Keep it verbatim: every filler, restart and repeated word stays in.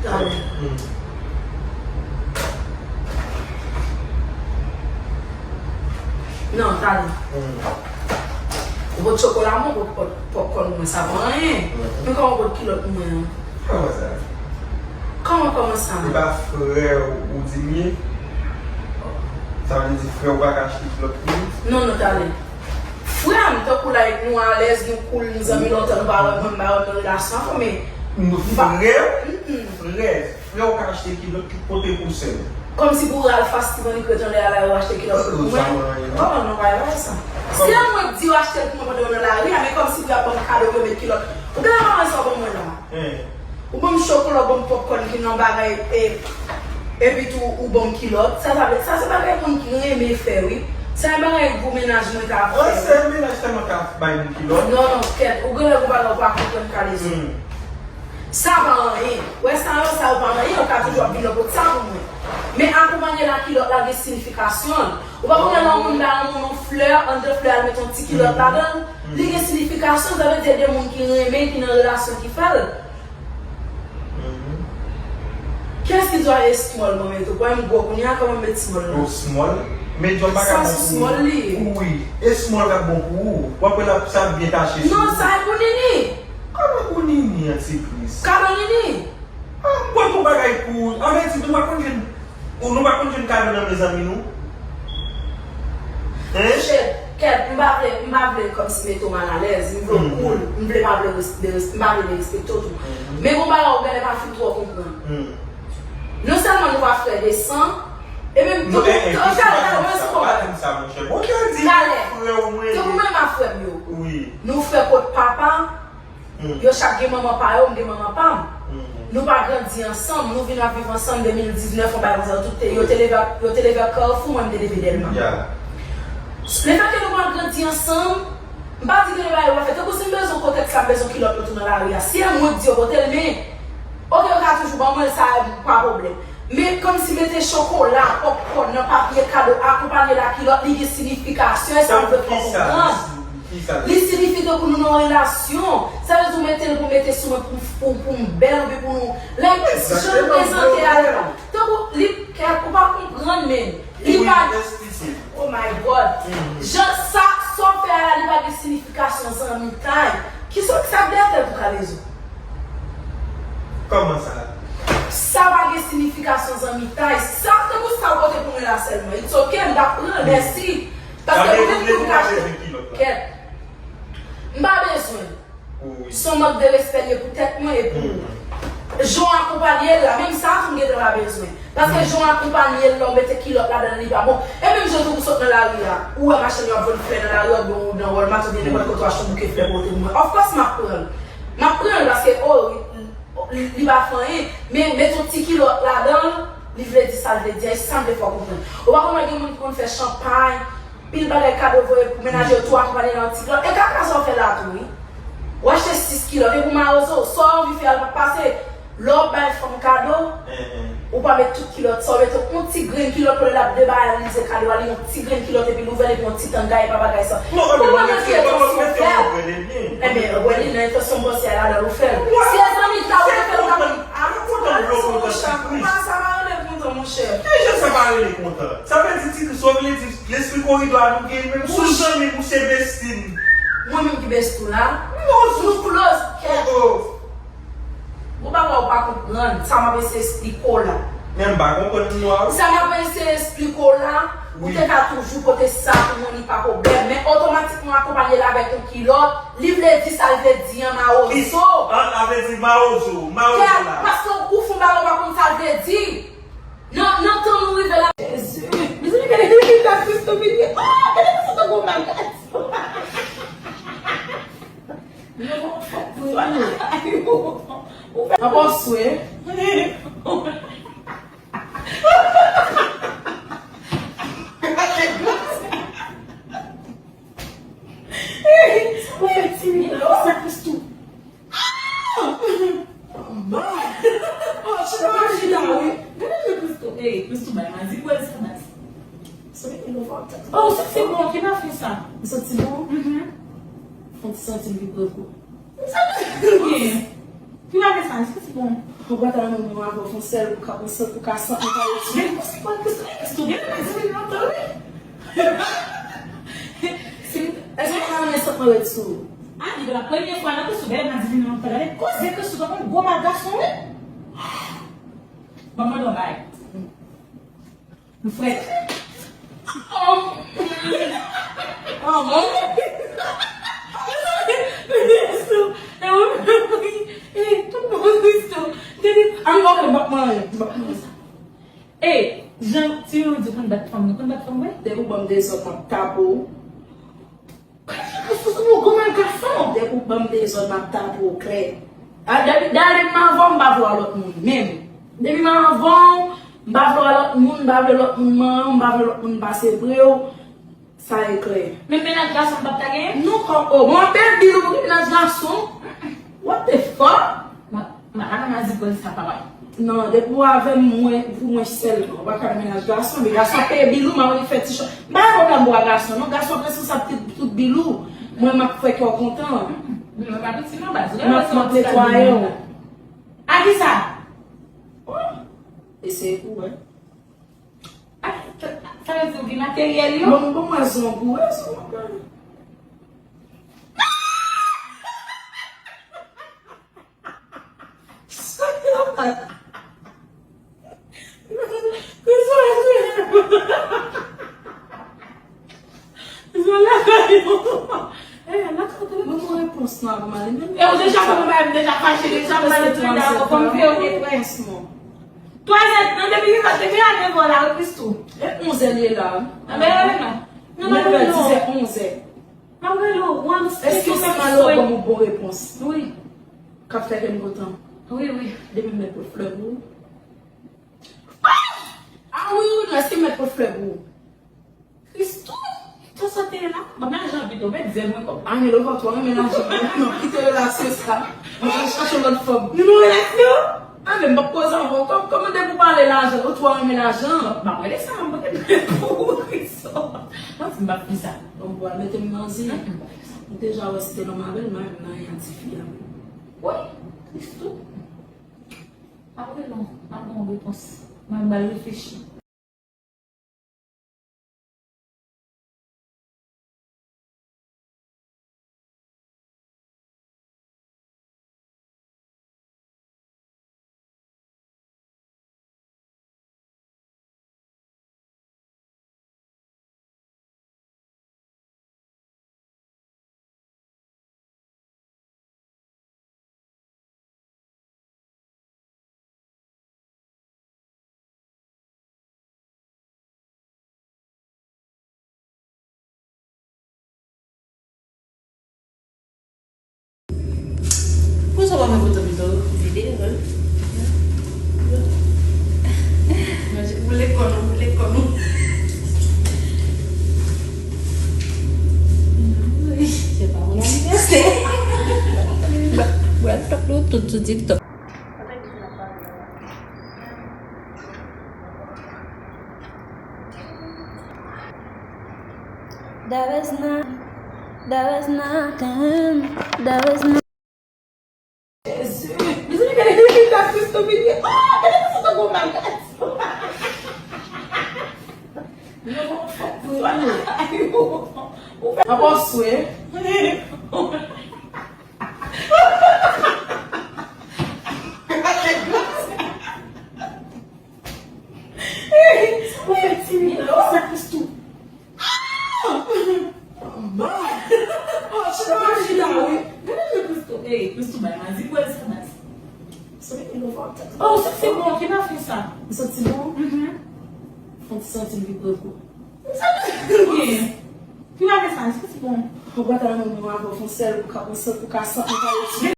Talè. Non, talè. Ou pot chokola mwen, ou pot pòpkòn mwen, sa pa anyen. Men kòman ou pot kilòt mwen an? Kòman sa? Kòman, kòman sa? E pa frè ou di m ye? Sa vle di frè ou pa ka achte kilòt pou li? Non, non, talè. Frè m, tankou like, nou alèz, nou cool, nou zanmi lontan, nou pa wè mwen, m pa wè m nan relasyon ankò, men. Frè w? Frè, frè w ka achte kilòt tout kote pou sè l. Kòmsi pou Ralph Steven li k ret anlè a la, yo achte kilòt pou mwen. Kòman non, pa wè sa? Si an mwen di yo achte l pou mwen pandan yo nan lari a, men kòmsi pou y ap ban m kado pou yo met kilòt. Ou gen la mwen sa w ban mwen la. Ou ban m chokola, ou ban m pòpkòn ki nan bagay, e, epi tou ou ban m kilòt. Sa, sa, sa se bagay moun ki renmen fè, wi. Se yon bagay gwo mennaj mwen ka fè. An, se mennaj sèlman ka bay moun kilòt. Non, non, kèt. Ou genlè gon bagay ou pa konprann, Kalezo. Sa pa anyen. Wè sa yo, sa yo pa anyen, ou ka toujou ap vin nan pot sa pou mwen. Men akonpanye la kilòt la gen sinifikasyon l. Ou pa konnen lè yon moun bay yon moun yon flè, anndan flè a l met yon ti kilòt ladan l, li gen sinifikasyon, sa vle di de moun ki renmen, ki nan relasyon ki fè l. Kiyès ki di w a e small mwen mete? Ou kwè m gwo kounye a, kòman m met small la? Ou small? Men John pa ka bon pou ou. Sa sou small li ye. Wi, e small k ap bon pou ou. W ap wè l ap sa ap byen tache sou ou. Non, sa e pou Nini. Kòman pou Nini an, ti Kris? Kado Nini. Ah, m pran pou bagay pou ou. An vre di, nou pa konn jwenn, ou, nou pa konn jwenn kado nan men zanmi nou? Hein? Shit, kèt, m pa vle, m pa vle kòmsi mete w malalèz, m vle w cool, m vle pa vle res-, deres-, m pa vle derespekte w tou. Men gon bagay ou genlè pa fin twò konprann. Non sèlman nou pa frè de san, e menm tou, talè, talè, mwen sou konprann. Talè, tankou mwen m a frè m yo. Nou frè kot papa, yo chak gen manman pa yo, m gen manman pa m. Nou pa grandi ansanm, nou vin ap viv ansanm de mil diznèf, yon bagay konsa, tout te, yo te leve ak, yo te leve ak Carrefour, mwen m te leve Dèlma. Lefètke nou pa grandi ansanm, m pa di gen de bagay yo pa fè. Tankou si m bezwen kotèks la, m bezwen kilòt mwen tou nan lari a. Si e mwen k di yo pote l, men, oke, yo ka toujou ban mwen l, sa pa pwoblèm. Men kòmsi mete chokola, pòpkòn nan papye kado, akonpanye l ak kilòt, li gen sinifikasyon, e sa m vle fè w konprann. Li siyifi tankou nou nan yon relasyon. Sa vle di ou mete l pou mete sou mwen pou, pou, pou m bèl oubyen pou nou. Like, jan l prezante a la. Tankou li, kèt, ou pa konprann, men. Li pa. Oh my God. Jan sa, sa w fè a la, li pa gen sinifikasyon zanmitay. Kisa, sa k dèyè tèt ou, Kalezo? Kòman sa? Sa pa gen sinifikasyon zanmitay. Sa, tankou sa w pote pou mwen la sèlman. It's ok, m t ap pran l, mèsi. Paske ou menm tou ou ka achte. Kèt. M pa bezwen. Se yon mank de respè l ye pou tèt mwen e pou ou. Jan w akonpanye l la, menm sa tou m gentan pa bezwen. Paske jan w akonpanye l la, ou mete kilòt ladan l, li pa bon. E menm jan tou ou sot nan lari a, ou wè machann yo ap vann flè nan lari a, oubyen ou nan Walmart, oubyen nenpòt kote ou achte yon bouke flè pou pote pou mwen. Of course, m ap pran l. M ap pran l paske, oh, li, li pa fè anyen. Men, mete yon ti kilòt ladan l, li vle di sa l vle di a, e sa m vle fè w konprann. Ou pa konn wè gen moun ki konn fè chanpay, pil bagay kado voye pou mennaj yo tou akonpanye nan yon ti kilòt. E kaka sa w fè la tou, wi. Ou achte sis kilòt, e pou mawozo, sa w anvi fè a, l p ap pase. Lè w ap bay fanm kado, ou pa met tout kilòt sa, ou mete yon ti grenn kilòt pou lè l ap debayalize kado a, li yon ti grenn kilòt epi l ouvè l epi yon ti tanga, e pa bagay sa. Kòman nan ki entansyon w fè l? Ebyen, wè li nan entansyon m panse a ladan l ou fè l. Si e zanmi ta ou te fè l, ou ta konn. Ou pa sa pa rele kontan, monchè. Ki jan sa pa rele kontan? Sa vle di ti Kris, ou vle di lespri koridò a nou gen menm sou zanmi m ou se bestie m. Mwen menm ki bestie w la? Non, nou close, kèt. Gon bagay ou pa konprann, sa m ap eseye esplike w la. Men m pa konprann nou a wi. Sa m ap eseye esplike w la, ou te ka toujou pote sa pou mwen, li pa pwoblèm. Men otomatikman akonpanye l avèk yon kilòt, li vle di sa l vle di an, mawozo. An, sa vle di mawozo, mawozo la. Kèt, paske ou fon bagay ou pa konn sa l vle di. Nan, nan tan nou rive la. Jezi. Mezanmi, gade, gade, gade, Kristo vini. Oh, gade, Kristo tankou malad. Yo, fòk pou yo. Ou fè. Apa w swe? Ou fè timid la, ou fè plis tou. Ah! Bon. Oh, chita, chita, wi. Gade je Christo. Ey, Christo bay mazi pou el sa baz. Oh, sa se bon, ki pa fè sa? Ou santi bon? Mhm. Fon ti santi m vin pran kou. Sa gen? Ki bagay sa? Eske se bon? Ou pa ta nan moman avè w fon sèl pou ka, pou sa, pou ka santi pa yo. Men kousi pa kousi, kousi tou gen nan di vin nan tan wi. Eske w pa renmen santi mwen ret sou ou? Ah, li la premye fwa nan kousi bèl nan di vin nan tan. Gade koze kousi tankou gwo mal gason wi. Ban m mande w bay. M frèt. Oh. Oh, bon. Eh, tout moun Christo. Tande, ah, ok, m p ap manje, m p ap manje. Eh, jan ti moun di konn bat fanm, nou konn bat fanm, wi. Depi w ban m dezòd, m ap tape w. Kòman ou gwo mal gason? Depi w ban m dezòd, m ap tape w klè. A, depi, dale m avè w, m pa vle wè lòt moun menm. Depi m avè w, m pa vle wè lòt moun, m pa vle lòt moun manyen w, m pa vle lòt moun pase pre w. Sa e klè. Men mennaj gason m p ap ta genyen? Non, kò, o, bon, anpil bil ou pou gen mennaj gason. What the fuck? Ma, ma, ala mazi pran sa, papa. Non, depi w avè m, mwen, pou mwen sèlman. Ou pa ka gen mennaj gason, men gason ap peye bil ou, m ap annik fè ti cho. M pa gen pwoblèm pou gason, non, gason ap responsab tout, tout bil ou. Mwen, m ap fè kè w kontan. Mwen pa piti, non, baz. M ap, m ap netwaye w. A ki sa? Oh, eseye pou wè. Ah, sa, sa vle di w gen materyèl yo? Bon, bon, mwen se yon gou, wè, se yon gou. Sa ki la fèt? Mwen, mwen repons nan avan m ale menm. E ou deja fè mwen bay, m deja fache, deja m pale de la, fò m fè yon repons. Twa zè, nan depi ki sa, depi a nèv è la, replis tou. E onz è li ye la. A, ben, non, non. Non, non, non, non. Nèv è, diz è, onz è. M ap rele w, Wams. Èske se malè w ban m yon bon repons? Wi. K ap fè kè m kontan? Wi, wi. Depi m mèt pot flè pou ou. Ah wi, wi, non, èske m mèt pot flè pou ou? Christo, tan sa te ye la, ban m lajan pito, mèt zèl mwen kòb. Ah, men lè w twò renmen lajan, non, kite relasyon sa. Mwen pral chache lòt fanm. Nou nan relasyon? Ah, men m p ap koze avè w. Kòm, kòman depi w pale lajan, ou twò renmen lajan? M ap rele sa, m pa gen pou ou, Christo. Mwen di m p ap fè sa. Bon, m pral mete m nan zen. Mm, mm, m p ap fè sa. M deja wè si te nan mabèl, m a menm nan yon ti fi a. Wi, Christo. Apre non, m ap ba w repons. Mwen m pral reflechi. Pou sa w pa mwen kontan pito, vide, wi. Manje, boule kò nou, boule kò nou. Wi, se pa yon anivèsè. Bwè, bwè, top nou tout sou TikTok. There is no, there is nothing, there is no. Jezi, mezanmi, gade, gade, gade, gade Christo vini. Ah, gade Christo tankou malad. Non, fòk pou ou. Apa w swe? Ou fè timid la, ou fè plis tou. Ah! Bon. Oh, chita, chita, wi. Gade jan Christo, ey, Christo bay mazi pou el sa baz. Sa vin nouvo tèt. Oh, ou santi bon, ki pa fè sa? Ou santi bon? Mhm. Fon ti santi m vin pran kou. Sa vin gen. Ki pa fè sa, ou santi bon? Ou pa ta nan moman avè w fon sèl pou ka, pou ka santi pa yo.